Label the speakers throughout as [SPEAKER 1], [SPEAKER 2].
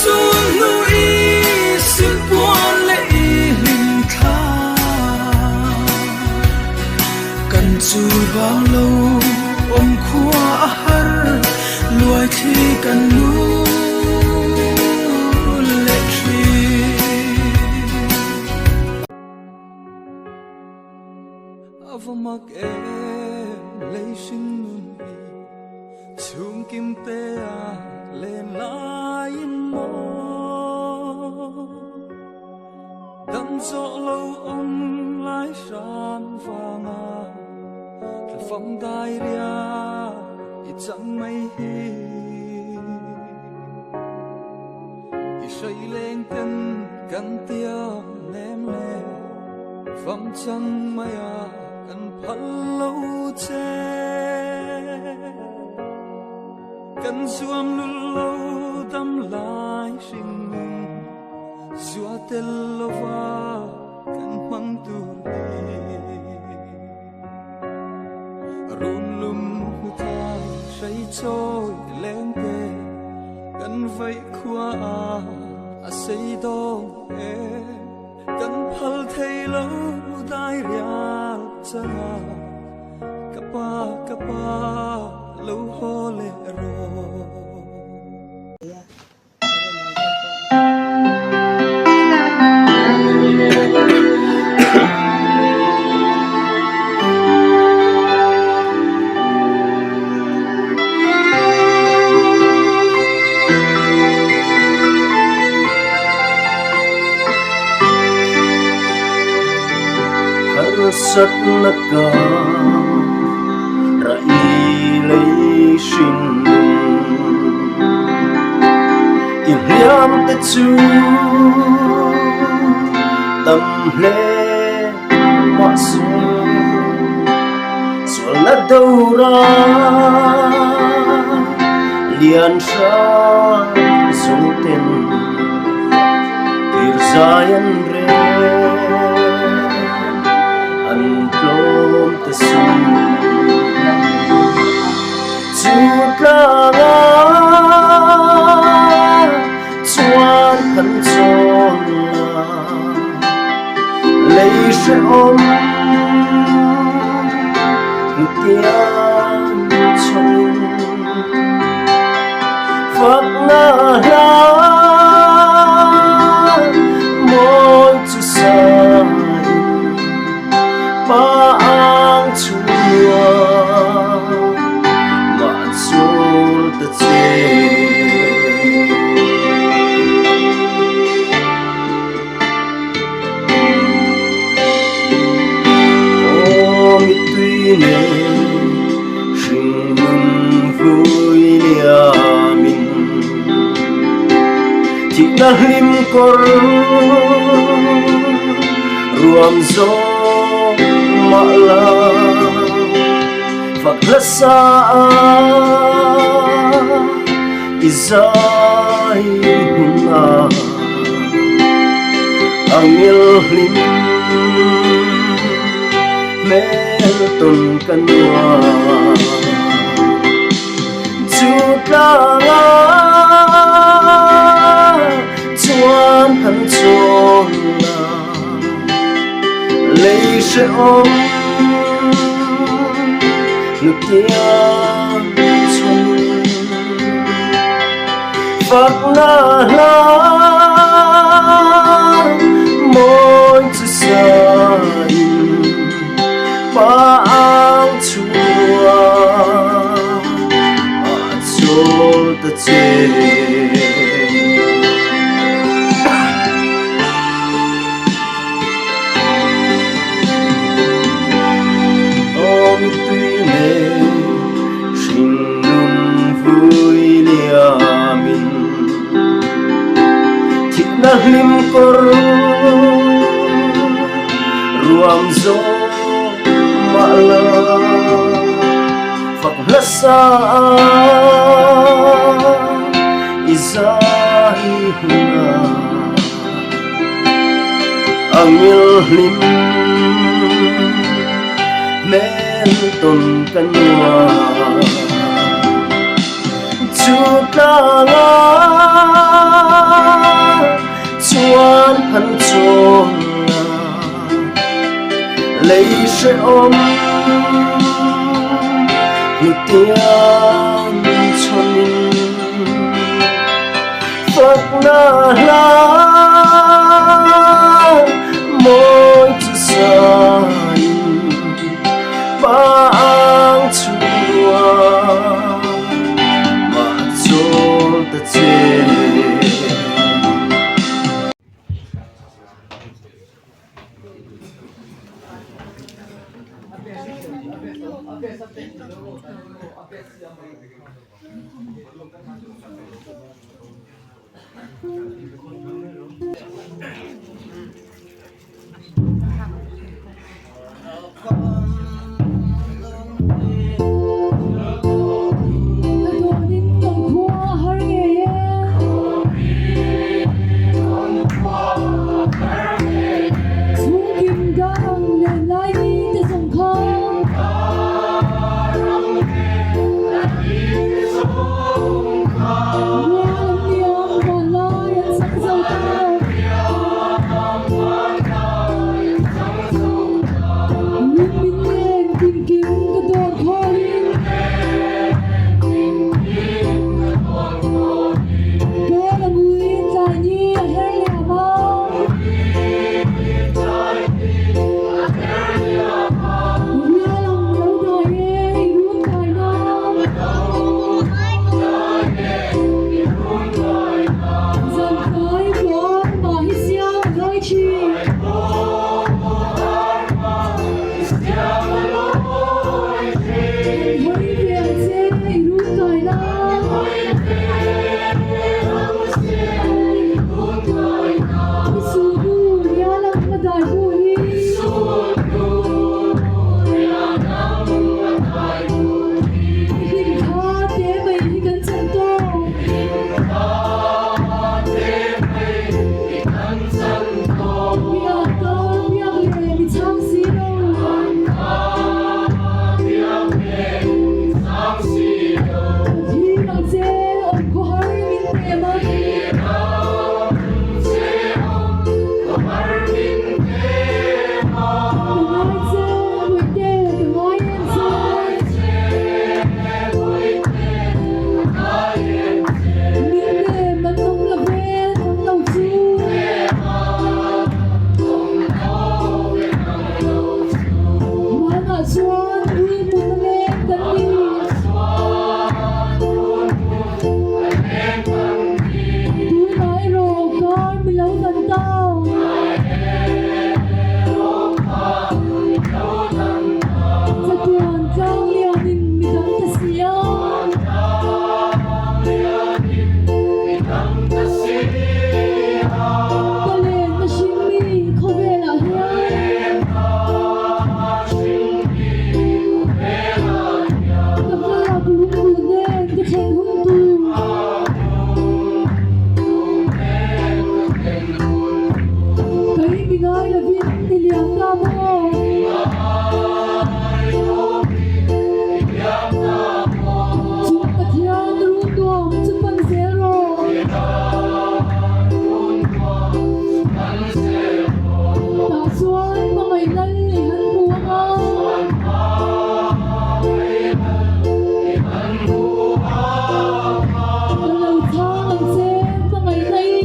[SPEAKER 1] sulhnu i silpuan leh i hlimthla kan chul bang lo awm khua a har luai thli kan lu leh thin.
[SPEAKER 2] A va mak em lei hring nun hi chhung kim te a len laiin maw dam zawh lo awm lai hram vanga thla fam dai ria i chang mai hi i hrai leng ten kan tiang nem le fam chang mai a kan phal lo che kan zuam lul lo dam lai hring nun zua tel lova kan hmang tur hi run lum hmu thai hrei chawi leng te kan vaih khua a a sei dawn em kan phal thei lo dai rial changa ka pa ka pa lo haw leh rawh.
[SPEAKER 3] Harsatna ka raih lei hrin I hliam te chu tam hle mahse sualna do ra lian hrang zawng ten tir zai an rel an tlawm te si. Chu tlanga chuan han chawn la lei hrehawm hmutiang chawmin fakna hla mawi chu sain pa ang chhuak mah chul ta che. Aw mittui nen hringnun vui liamin thihna hlim kawr ruam zawk mah la fak hlasa a i zai hun a angel hlim hmel tawn ka nuam chu tlanga chuan han chawn la lei hrehawm nutiang chhawn fakna hla mawi chu sain pa ang chhuak a chawl ta che. Aw mittui nen hringnun vui liamin thihna hlim kawr ruam zawk mah la fak hlasa a i zai hunah angel hlim hmel tawn ka nuam chu tlanga. Lei hrehawm hnutiang chhanin fakna hla mawi chu sain pang chhuah mah chawl ta che.
[SPEAKER 4] Ka dawnin kan khua a har ngei e. Chhungkim darang len lai ni te zawng kha. Rual an liam van lai an chang zo ta. Lung min len kimkim ka dawn khawlin. Kawl a ngui tlai ni a her liam a. Rial ang lo dai e i run kai na. Zan kai puan mah hi siam a lai thin. Han hawi ve ang che i run kai la. I sulbu rial ang a dai bu hi. I hlim kha te mai hi kan chan tawk. Biak ka biak le mi chhang si lo. Ka thir ang che awm khawhar min hnem a. Ka ngai che Bawihte ka ngai em che. Min nem an awm lo ve an lo chu. Hmanah chuan ui hmun a leng kan ni. Tunah erawh kar mi lo dan ta. Chatuan tlang lianin mi dang ta si a. Ka len na hringmi khawvelah hian ka hmalak lungduh nen ka thlen hun tur. Kei mi ngai lovin i liam ta maw? Chung Pathian run nuam chu pan zel rawh. Tah chuan hmangaih lal i han hmu ang a. Ka lo chhang ang che hmangaih na in.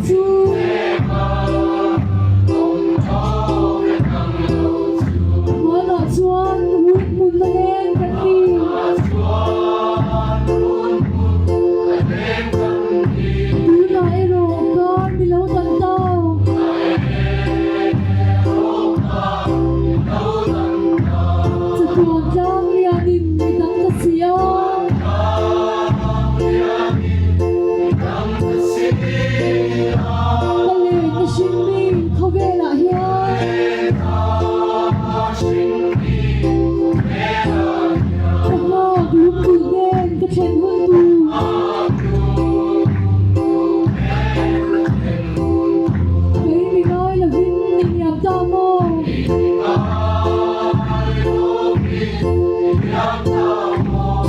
[SPEAKER 4] chu. Hmanah chuan run hmun a leng kan ni. Tunah erawh kar mi lo dan ta. Chatuan tlang lianin mi dang ta si a. Ka len na hringmi khawvelah hian ka nghak lungduh nen ka thlen hun tur. Kei mi ngai lovin ni ngiam ta maw?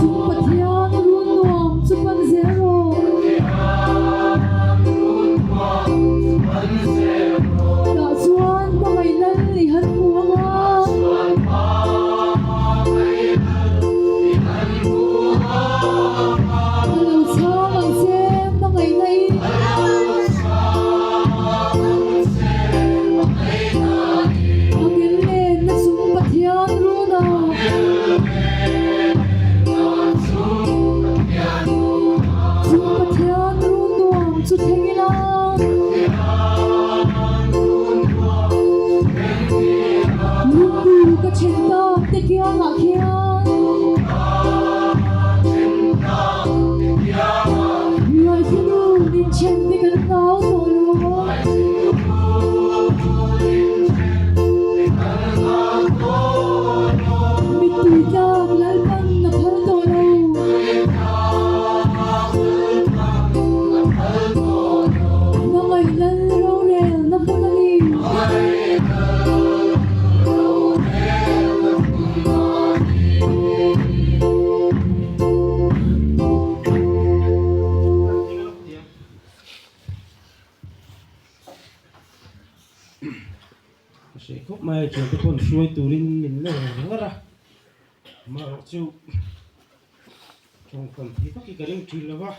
[SPEAKER 4] Chung Pathian run nuam chu pan zel rawh. Tah chuan hmangaih lal i han hmu ang a. A lo chhang ang che hmangaihna in. A ngel nen na chung Pathian run a. Chung Pathian run nuam chu thleng ila. Lungbu ka then tak te kiangah khian. Ngaithla nin then te kan hlau tawh lo. Mittui tlak Lalpan a phal tawh lo. Hmangaih Lal rorel na hmun a ni.
[SPEAKER 5] Ka hre khawp mai a, thiante pawn hruai turin min nawr ngar a, amaherawh chu tawngkam thei vak hi ka ring thin lo va.